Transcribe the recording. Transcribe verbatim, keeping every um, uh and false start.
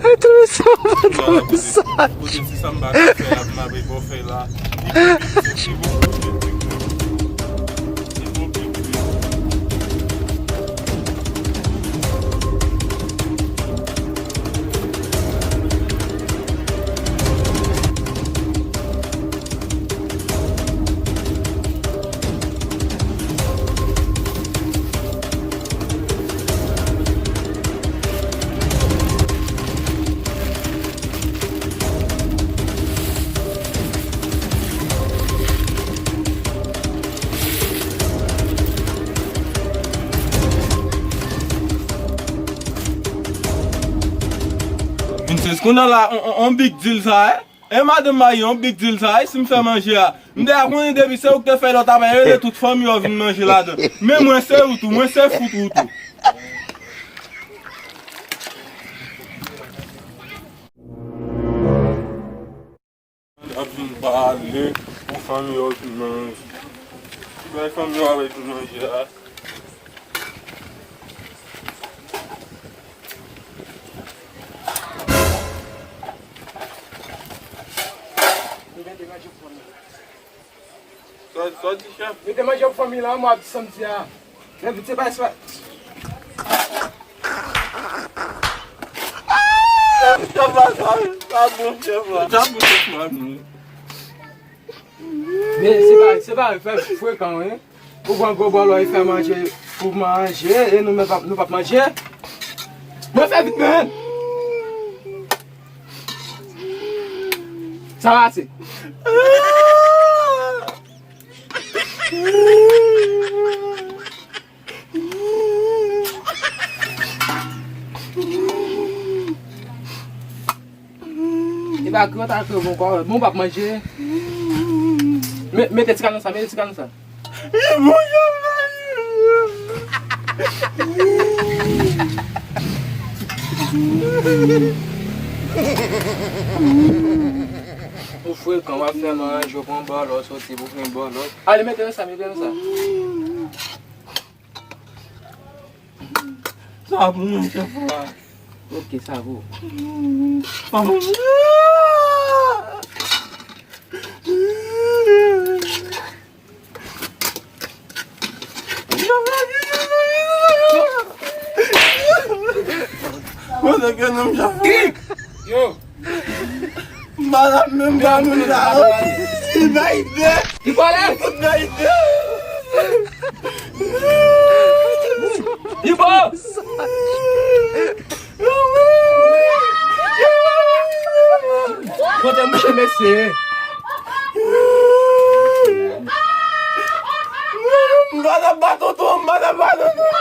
Enteresan, enteresan. Kote ti samba ka fè ap mabe bò fèy la. Li bon, li bon, li bon. Li bon, li bon. Princess, kounye a la, on, on, on big deal sa, eh? E madanm marye, on big deal sa, e si m fè manje a? M deja konnen depi se ou ki te fè lòt avè, rele tout fanmi yo vin manje ladan. Men mwen se ou tou, mwen se fout ou tou. Ap vin pale pou fanmi yo vin manje. Ki bay fanmi yo avè vin manje a? Sa, sa w di, chèf? Mete manje pou fanmi la, mwen ap di sa m di a. Men vit, se pa, se pa. Chèf la, sa, sa bon, chèf la. Sa bon, chèf la, non. Men se pa, se pa fè frekan, wi. Ou pran gwo bòlò, e fè manje pou manje, e nou menm p ap, nou p ap manje. Mwen fè vit, men. Sa pase. E pa kri, w ta kri bon kò. Bon, w p ap manje. Me-, mete ti kanal sa, mete ti kanal sa. Ou frekan, w ap fè manje, w pran bòlò, soti pou pran bòlò. Ale, mete nan sa, mete nan sa. Sa pou mwen, chèf la. Ok, sa pou. Pa pou mwen. Mwen te gen nonm chèf la. Yo. M pa t ap menm ba moun sa yo. Li bay de. Li kole. Li bay de. Li bo. Kote mouche mesye? M pa t ap ba tonton, m pa t ap ba tonton.